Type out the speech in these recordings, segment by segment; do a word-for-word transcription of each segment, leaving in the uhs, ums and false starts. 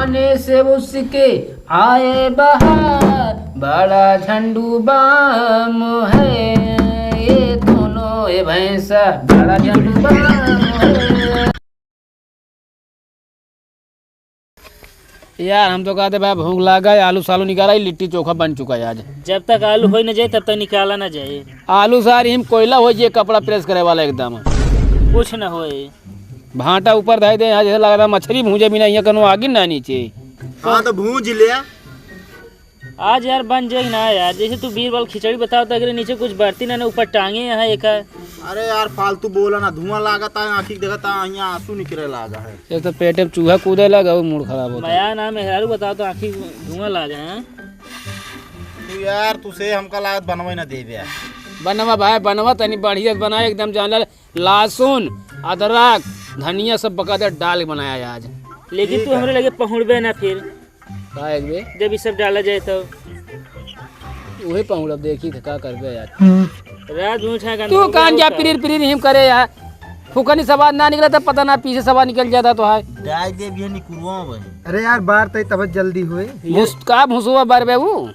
ने से उसके आए बहार, बड़ा झंडू बाम है ये दोनों, ये भैंसा बड़ा झंडू बाम है। यार, हम तो कहते भाई, भूख लागा है, आलू सालू निकाला, ये लिट्टी चोखा बन चुका है आज। जब तक आलू होई न जाए, तब तक निकाला न जाए। आलू सार हिम कोयला हो जाए, कपड़ा प्रेस करे वाला एकदम। कुछ न होए। भाटा ऊपर धई दे, यहाँ जैसे लग रहा मछली भूंजे बिना यहाँ कनो आगिन ना नीचे। हाँ, तो भूंज ले। आज यार बन जाए ना यार, जैसे तू बीरबल खिचड़ी बताओ तो अगर नीचे कुछ बरती ना, ना ऊपर टांगे यहाँ एक है। अरे यार, फालतू बोला ना, धुआं लागत है, आँखी देखत है, यहाँ आंसू निकले लागा है। एक तो पेटे में चूहा कूदे लगा, वो मूड खराब होता है। मया ना मेहरारू बताओ तो आँखी धुआं लागे हैं। तू यार, तू से हमका लागत बनवे ना देबे। बनवा भाई, बनवा तनी बढ़िया से बनाए, एकदम जान ले, लहसुन, अदरक, धनिया सब बकायदा डाल के बनाया है आज। लेकिन ठीक तू है। हमरे लगे पहुँचबे ना फिर। का एक बे? जब ये सब डाला जाए तो। उहे पहुँचब, देखी थे का करबे यार। रात में उठा के तू अंदर कान जा उठा। पिरिर पिरिर हिम करे यार। फुकनी सवाद ना निकला तो पता ना पीछे सवाद निकल जाता तो है। डाल दे भी निकुरवा भाई। अरे यार, बार तई तब जल्दी होए। भूस-, का भूसुआ बार बे वो?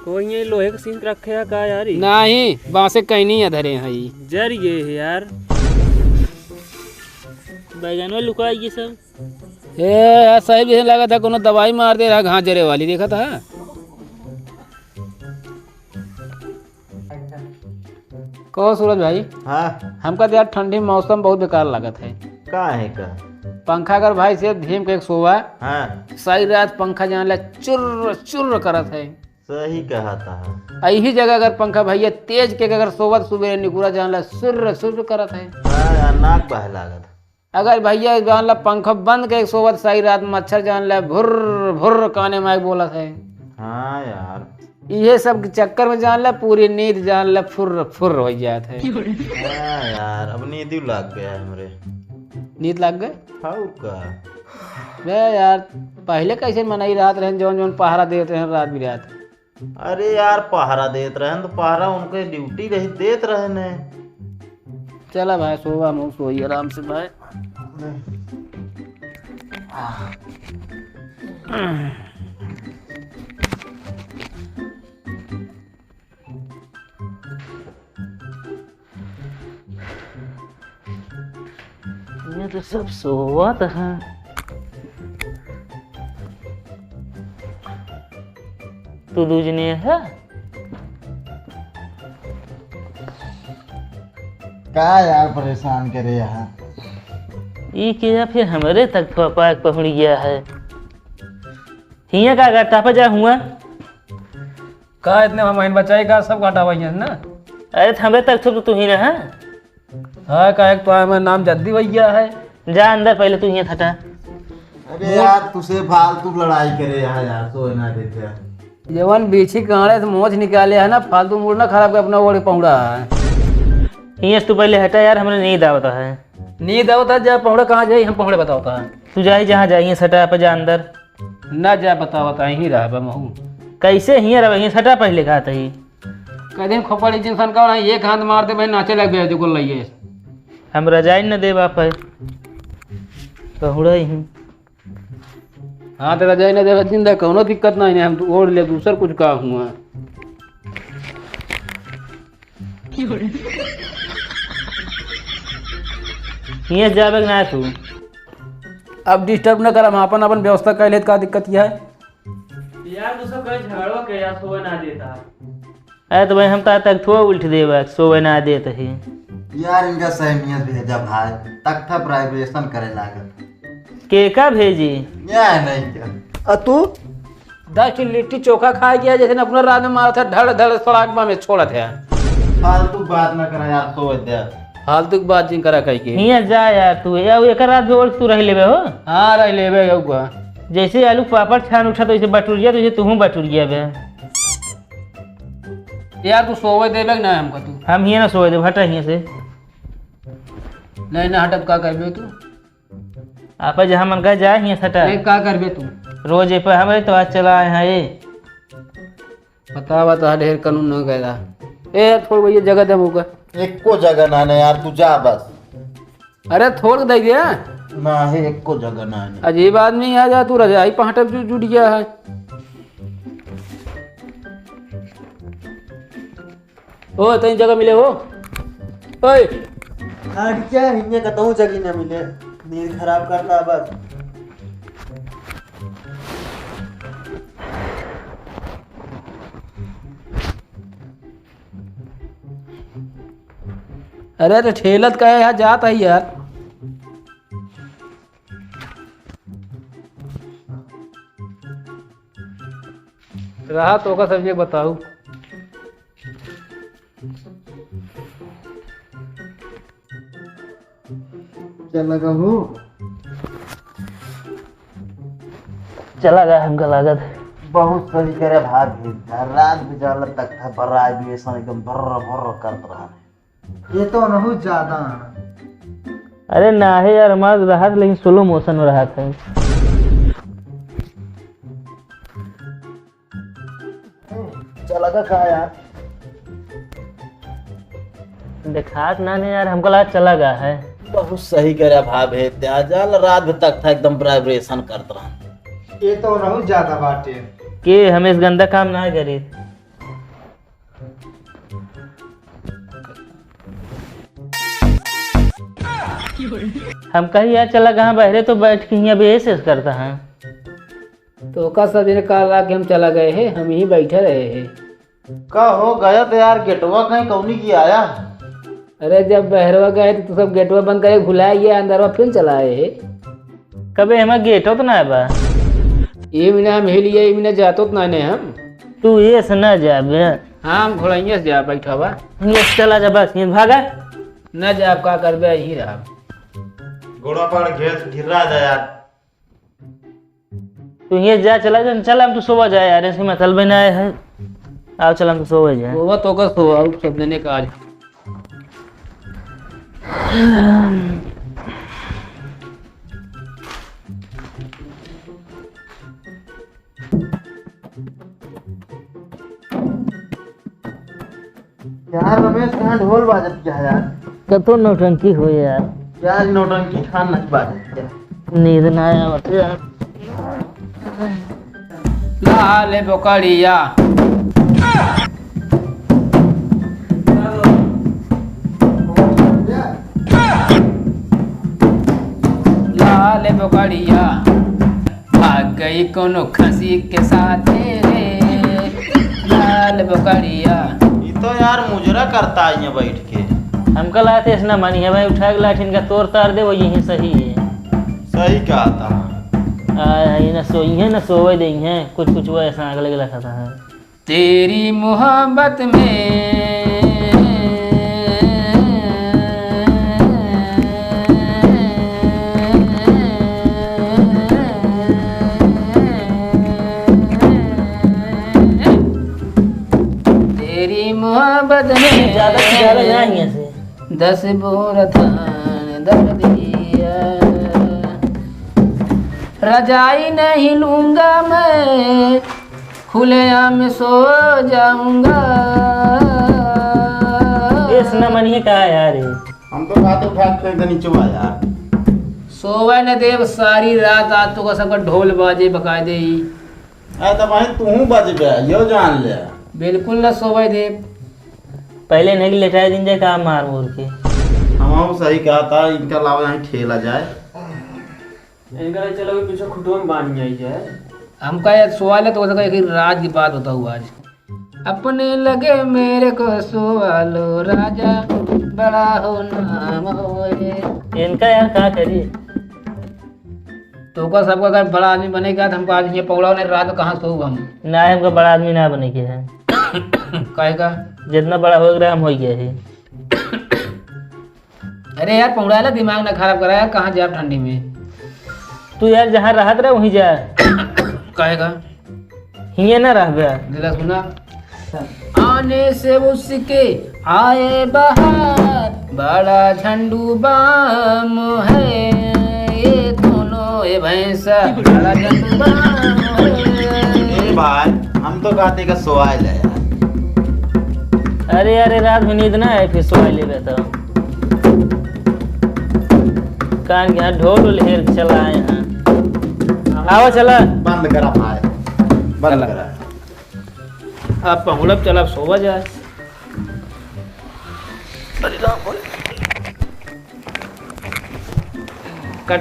कोई ये लोहे के सींक रखे है का यार ई? नहीं, बांसे कहीं नहीं है धरे हैं ई। जर गए है यार। बैगनवा लुकाई ये सब। ए, यार, साहब, जैसे लगा था कोनो दवाई मार दे रहा, घास जरे वाली, देखा था? कहो सूरज भाई। हाँ। हमका तो यार ठंडी मौसम बहुत बेकार लागत है। का है का? पंखा अगर भाई से धीम के एक सोवा, हाँ। सारी रात पंखा जान ला चुर्र चुर्र करत है। सही कहा था। यही जगह अगर पंखा भैया तेज के अगर सोवत सुबह निकुरा जान ला सुर्र सुर्र करत है। हाँ यार, नाक बहे लागत। अगर भैया जान ला पंखा बंद के सोवत सारी रात मच्छर जान ला भुर्र भुर्र काने में आके बोलत है। हाँ यार। इहे सब के चक्कर में जान ला पूरी नींद जान ला फुर्र फुर्र हो जात है। हाँ यार, अब नींद लाग गया है हमरे। नींद लाग गए? और का? बे यार, पहले कैसे मनई रहत रहन, जौन जौन पहरा देत रहन रात बिरात। अरे यार, पहरा देत रहन तो पहरा उनके ड्यूटी रही, देत रहन है। चला भाई, सोवा, हम सोई आराम से भाई। ये तो सब सोवत हैं। तू दूजने है? का यार परेशान करे यहाँ? ई के या फिर हमरे तक थोपा के पहुँच गया है। हियाँ का करता पे जा हुआ? का इतने हम बहन बचाई का सब काटा हुआ है ना? अरे तो हमरे तक थोप तो तू ही ना है। हाँ, काहे कि तो हमार नाम जद्दी भैया है। जा अंदर पहले तू हियाँ हटा। अरे यार, तुसे फालतू लड़ाई करे यहाँ यार, सोए ना देते हैं। जवन बीछी कांड़े से मोछ निकाले है ना, फालतू मूड ना खराब कर अपना ओढ़ पहुड़ा है। हियाँ से तू पहले हटा यार, हमरे नींद आवता है। नींद आवता है, जा पहुड़ा कहाँ जाई, हम पहुड़े बतावता है। तू जाई जहाँ जाई, हियाँ से हटा, आप जा अंदर। ना जा बतावता, यहीं रहबा महू। कैसे हियाँ रहबा, हियाँ से हटा पहले कहा तही। कह दिन खोपड़ी जिन सन का एक हाथ मार दे, मैं नाचे लग गया जो को लइए। हम रजाई न देबा पे। पहुड़ा ही। हाँ, तो रजाई न देबा जिंदा, कौनो दिक्कत नहीं है, हम तो ओढ़ ले, दूसर कुछ का हुआ। हियाँ से जाबे के ना तू। अब disturb न कर, हम अपन, अपन व्यवस्था कर लेत, का दिक्कत यह है? यार, तू सब कहीं झगड़वा के यार, सोए ना देता। अरे तो भाई, हम तो आज तक थो उल्ट देबा, सोए ना देत ही। यार, इनका सही नियत भेजा भाई, तख्ता vibration करे लागत। के का भेजी? यार, नहीं क्या। आ तू? दस ठो लिट्टी चोखा खाए गया, जैसे अपना रात में मारा था, धड़ धड़ सड़ाक में छोड़त है। फालतू बात ना करा यार, सोए दे। फालतू की बात जिन करा कह के। हियाँ जा यार तू, या एकर रात भर तू रह लेबे हो? हाँ, रह लेबे, यऊ का। जैसे आलू पापड़ छान उठा, तो इसे बटुरिया, तो इसे तुहूँ बटुरिया बे। यार, तू सोवे देबे कि ना हमका तू? हम हियाँ ना सोवे देब, हटा हियाँ से। नहीं, ना हटब, का करबे तू? आप जहाँ मन का जाए, हियाँ से हटा। नहीं, का करबे तू? रोज ए पर हमरे तो आज चला आए हैं ये। बतावा, तो ढेर कानून न गैरा। ए, थोड़ भैया जगह दे मौका। एको जगह ना, ना यार, तू जा बस। अरे, थोड़ दे दे। ना है, एको जगह ना है। अजीब आदमी आ जा, तू रजाई पहटब जु-, जुट गया है। ओ, तई जगह मिले हो? ओए। हट जा, हिन्ने कतहूँ जगह ना मिले। नींद खराब करता बस। अरे, तो ठेलत का है, यहाँ जात है यार। रहा तो का सब्जी बताऊ। चला गा हो? चला गा, हमका लागत। बहुत सही करे भाभी, रात में जाला तक था, बड़ा भी ऐसा एकदम बर्र बर्र करत रहा। ये तो नहु ज्यादा है। अरे ना है यार, हमार रहा था, लेकिन slow motion में रहा था। चला गा का यार? देखात ना नहीं यार, हमको लगा चला गा है। बहुत सही करे भाभी, त्याजल रात भर तक था एकदम vibration करत रहा। ये तो नहु ज्यादा बाटे। के हम इस गंदा काम ना करी। हम कही यार चला गा बहरे तो बैठ के हियाँ बेस करता है। तो का सब जने का ला के हम चला गए हैं, हम ही बैठे रहे हैं। का हो गया तो यार, गेटवा कहीं कौनी की आया? अरे जब बहरवा गए तो तू सब गेटवा बंद करे भुला गया, अंदरवा फिर चला आए है। कबे हमार गेटो तो ना बा। ये महीना हम हिलिए, ये महीना जातो तो ना ने हम। तू ये से ना जाबे। हाँ, हम घोड़ैया से जा बैठा बा। ये चला जा बस, ये भागा। ना जा, आप का करबे, यहीं रहा। गोड़ा पर घेस ढिर्रा जा यार। तू ये जा, चला जा, चल, हम तो सोवा जाए यार, इसके मतलब ना है। आओ, चल, हम तो सोवा जाए। सोवा तो का सोवा, अब सब देने का आज। यार रमेश, कहाँ ढोल बाजत क्या है यार? कतो नौटंकी हो यार। यार नौटंकी खान नहीं बाजत क्या? नींद ना आवत यार। लाल बोकड़िया। लाल बोकड़िया। भाग गई कोनो खसी के साथे रे, लाल बोकड़िया। ई तो यार मुजरा करता है यहाँ बैठ के। हमका लागत है इसना मानी है भाई, उठा के लाठी इनका तोर तार दे, वो यही सही है। सही कहा था। आ, ये ना सोई है, ना सोवे दे है, कुछ कुछ वो ऐसा अगले अगला खाता है। तेरी मोहब्बत में तेरी मोहब्बत में ज्यादा से ज्यादा ना हियां से। दस बोरा धान दर दिया। रजाई नहीं लूंगा मैं, खुलेआम सो जाऊंगा। ये सुना मनिए का यार ये? हम तो बात उठा के फेंक देनी चुआ यार। सोवे न देव सारी रात, आज तो का सबका ढोल बाजे बकायदे ही। अरे तो भाई तू हूँ बजबे, यो जान ले। बिल्कुल न सोवे देव। पहले नहीं लेटाए दिन जाए का मार मोर के। हम सही कहा था, इनका लावा यहाँ ठेला जाए। इनका ले चलो, पीछे खुटवा में बांध जाई जाए। हमका ये सवाल है तो उसका एक राज की बात बताऊँ आज। अपने लगे मेरे को सुवालो राजा, बड़ा हो नाम होए। इनका यार का करी? तो का सबका अगर बड़ा आदमी बनेगा तो हमको आज ये पौड़ा ने रात में कहाँ सोऊँ हम? ना, हमका बड़ा आदमी ना बने के है। काहे का? जितना बड़ा हो गया हम हो गया है। अरे यार, पौड़ाला दिमाग ना खराब करा यार, कहाँ जाब ठंडी में? तू यार जहाँ रहत रहे वहीं जा। काहे का? हिये ना रहबे। दिला सुना। आने से उसके आए बाहर, बड़ा झंडू बाम है। ये दोनों, ये भैंसा, बड़ा झंडू बाम है। ए भाई, हम तो कहते का सोआए ले यार। अरे, अरे, रात में नींद ना आए, फिर सोआए लेबे तो। यार, यहाँ ढोल उल हेर चला आए हैं। आवा चला। बंद करा भाई, बंद चला। करा। आप पहुड़ब चला, सोवा जाए। अरे राम, अरे।